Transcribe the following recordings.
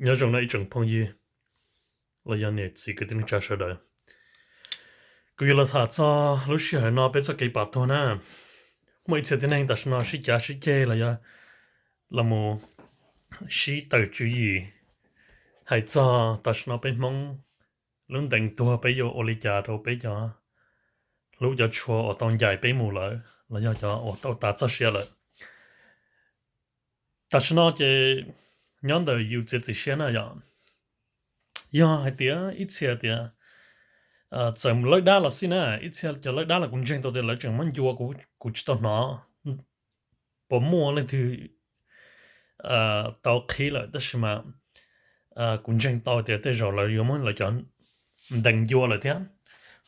Nyob zoo no ib tsoom phooj ywg los yog niam txiv kwv tij neej tsa sawv daws, kuv yuav los tham txog lub sij hawm no peb txoj kev pam tuag na. Muaj ib txhia tib neeg tam sim no sib cav sib ceg los yog los mus sib tawm tswv yim hais txog tam sim no peb Hmoob lub ntees tuag, peb yuav ua li cas rau peb cov hlub cov tshua uas tau ncaim peb mus lawm los yog cov uas tau tas txoj sia lawm. Tam sim no ces nyob ntawm yus txiav txim siab na yom, yog hais tias ib txhia tias txawm lawb dab los xij na, ib txhia cov lawb dab los kuv ntseeg tau tias lawv tseem muab ncua, kuv tsis tau hnov puas muaj leej twg tau qhib lawm, tab sis mas kuv ntseeg tau tias tej zaum lawv yuav muab lawv cov ntees ncua lawm thiab.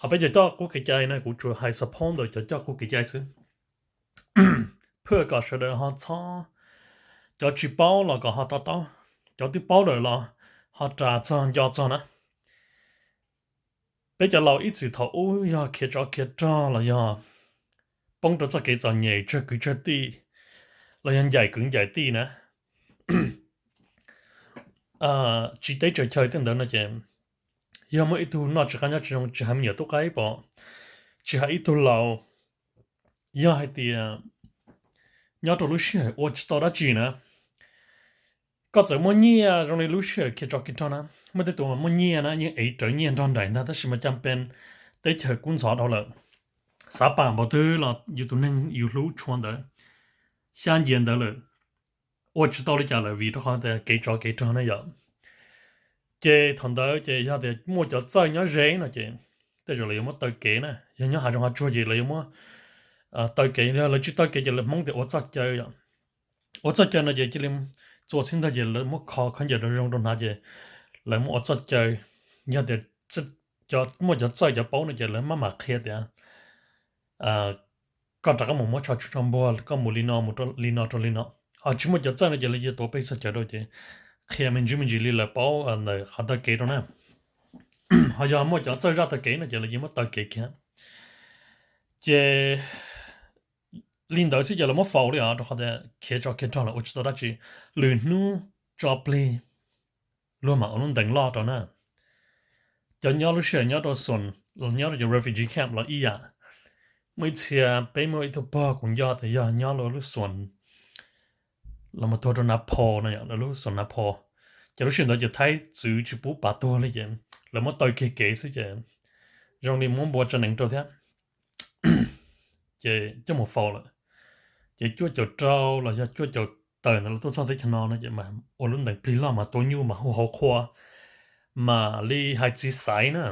Ho peb cov coj qub kev cai na, kuv tsuas hais support ntawm cov coj qub kev cai xwb, phwj kom sawv daws ho txhob, cov tsis paub los kom ho to taub, cov twb paub lawm los ho ras txog nco txog na. Peb cov laus ib txwm thaum ub yog khiav tsov khiav rog los yog poob rau txoj kev txom nyem tsawg kwv tsawg tij los yog ncaim kwv ncaim tij na, tsiv teb tsaws chaw tej ntawd no ces yog muaj ib tug noj tsis qab nyob tsis zoo, tsis hais me nyuam tub qaib pom, tsis hais ib tug laus, yog hais tias nyob rau lub sij hawm ua tsis tau dab tsi na, koj txawm muaj nyiaj zoo li lub sij hawm khiav tsov khiav rog na, muaj tej tus muaj nyiaj na yeej ev rawv nyiaj nrog nraim ntag, tab sis mas cas pes teb chaws kub ntxhov dhau lawm, xav pam npaum twg los yus tus neeg yus hlub tshua ntawd xya nce ntawd lawm, ua tsis tau li cas lawm vim rau qhov tias kev tsov kev rog na yom. Ces thaum ntawd ces yog tias muaj cov txawj nyob ze no ces tej zaum lawv yuav muab taw kev na, yog nyob hav zoov hav tsuag ces lawv yuav muab taw kev, yog lawv tsis taw kev ces lawv Hmoob tias ua txoj caw yom. Ua txoj caw no ces cia li txua txhib ntag ces lawv muab kho khaub ncaws rau zoo rau hnav ces lawv muab ua txoj caw. Yog tias muaj cov txawj cov paub no ces lawv maj mam qhia tias koj rov qab mus muab tsho tshuj tsho npuag, koj mus li no mus li no rau li no. Ho tsis muaj cov txawj no ces lawv yuav tuav peb txoj caw rau ces qhia me ntsis me ntsis li lawv paub ntawm qhov taw kev rau na. Ho yog muaj cov txawj zaj taw kev no ces lawv yuav muab taw kev kiag. Ces li ntawd xwb ces lawv muab faus li os, rau qhov tias khiav tsov khiav rog los ua tsis tau dab tsi, lwm hnub tso plig luag mam ua lub ntees loj rau na. Cov nyob lub sij hawm nyob rau xoom, nyob rau cov refugee camp los ib yam. Muaj ib txhia peb muaj ib tug pog kuv nco tias yog nyob lawv lub xoom los mus tuag rau Nab Pho no, lawv lub xoom Nab Pho. Ces lub sij hawm ntawd ces Thaib txwv tsis pub pam tuag li ces lawv muab taw kiag kev xwb ces zoo li muab npua tsa neev rau thiab. Ces coj mus faus lawm. Ces cuaj caum rau los yog cuaj caum tawm ntawd los tuaj txog teb chaws no no ces mas ua lub ntees plig loj mas tua nyuj mas hu hauv qhua, mam li hais txiv xaiv na.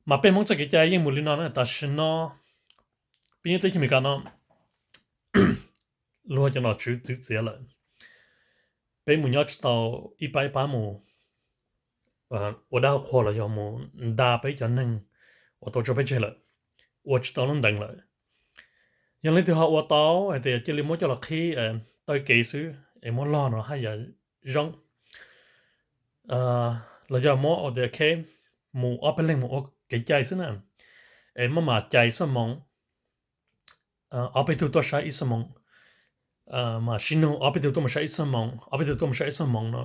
Mas peb Hmoob txoj kev cai yeej mus li no na, tam sim no peb nyob teb chaws Amelikas no luag cov nom tswv txwv txiav lawm, peb mus nyob tsis tau ib pab ib pab mus ua dab ua qhua los yog mus nta peb cov neeg uas tau tso peb tseg lawm, ua tsis tau lub ntees lawm. Yog leej twg ho ua tau hais tias cia li muab coj los qhib taw kev xwb es muab log no haj yam zoo. Los yog muab ua tias mus ob peb leeg mus ua kev cai xwb na, es maj mam cais xuab moos, ob peb tug tuaj saib ib xuab moos, mas sib nug ob peb tug tuaj mus saib ib xuab moos, ob peb tug tuaj mus saib ib xuab moos no,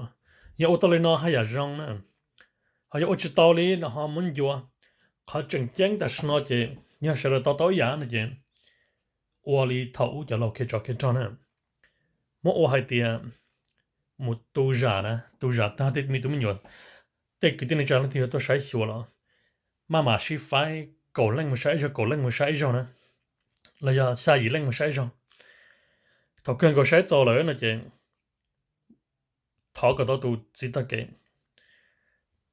yog ua tau li no haj yam zoo na. Ho yog ua tsis tau li los ho muab ncua. Qhov tseem ceeb tam sim no ces yog sawv daws to taub ib yam no ces ua li thaum ub cov laus khiav tsov khiav rog na, muab ua hais tias mus tu zam na, tu zam tag tej me tub me nyuam, tej kwv tij neej tsa leej twg yuav tuaj saib xyuas los maj mam sib faib kaum leej mus saib ib zaug, kaum leej mus saib ib zaug na, los yog xya yim leej mus saib ib zaug. Thaum kawg nkaus saib txaus lawm no ces thov kom tau tus txiv tag kev,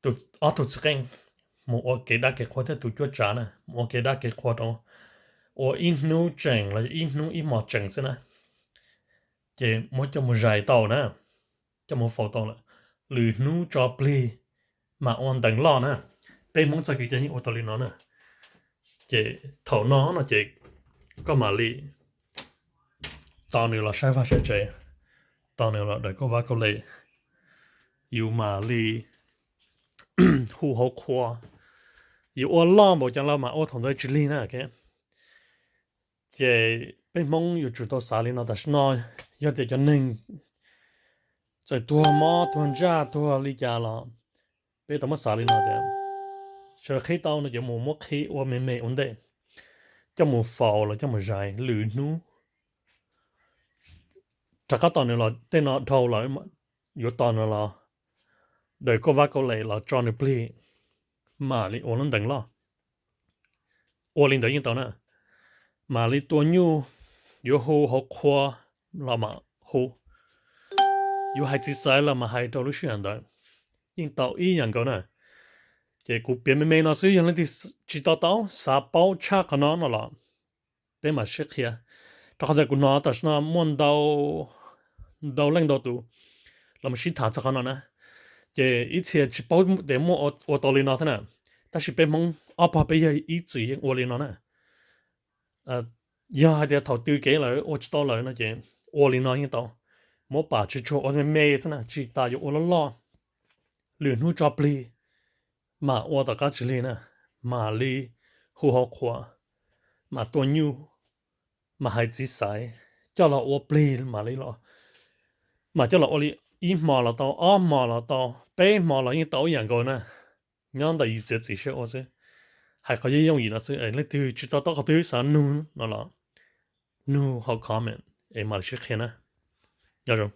tus ob tug txiv qeej mus ua kev dab kev qhua thiab tus cuab tsav na mus ua kev dab kev qhua rau, ua ib hnub tseem los ib hnub ib hmos tseem xwb na, ces muab coj mus zais tau na, coj mus faus tau lawm, lwm hnub tso plig mam ua ntees loj na. Peb Hmoob txoj kev cai yeej ua tau li no na. Ces thaum no no ces koj mam li tos nws los saib vaj saib tsev, tos nws los daws koj vaj koj le, yus mam li hu hauv qhua, yus ua loj npaum cas los mas ua thaum ntawd tsis lig na. Ces peb Hmoob yuav tsum tau xav li no tam sim no, yog tias cov neeg Txawm tuag mob tuag ntsaj tuag li cas los peb tau muab xav li no tias sawv daws qhib tau no ces mus muab qhib ua me me ua ntej, coj mus faus los coj mus zais lwm hnub rov qab tos nws los tej no dhau lawm, yuav tos nws los daws kauj vab kauj les los tso nws plig, mam li ua lub ntees loj. Ua li ntawd yeej tau na. Mam li tua nyuj, yuav hu hauv qhua los mam hu, yuav hais txiv xaiv los mam hais rau lub sij hawm ntawd, yeej tau ib yam nkaus na. Ces kuv piav me me no xwb, yog leej twg tsis to taub xav paub tshaj qhov no no los peb mam sib qhia, rau qhov tias kuv hnov tam sim no muaj ntau leej ntau tus los mus sib tham txog qhov no na. Ces ib txhia tsis paub tias muaj ua tau li no thiab na, tab sis peb Hmoob ob pog peb yawg ib txwm yeej ua li no na. Yog hais tias thaum twg kev lawm ua tsis tau lawm no ces ua li no yeej tau, muab pam tsuag tsuag ua me me xwb na, tsis tas yuav ua loj loj. Lwm hnub tso plig, mam ua tom qab tsis lig na, mam li hu hauv qhua, mam tua nyuj, mam hais txiv xaiv, coj los ua plig mam li los, mam coj los ua li ib hmo los tau, ob hmo los tau, peb hmo los yeej tau ib yam nkaus na. Nyob ntawm yim txiav txim siab ua xwb, hais qhov yooj yooj yim no xwb. Leej twg tsis to taub qhov twg xav nug no los nug hauv comment es mam li sib qhia na. Nyob zoo.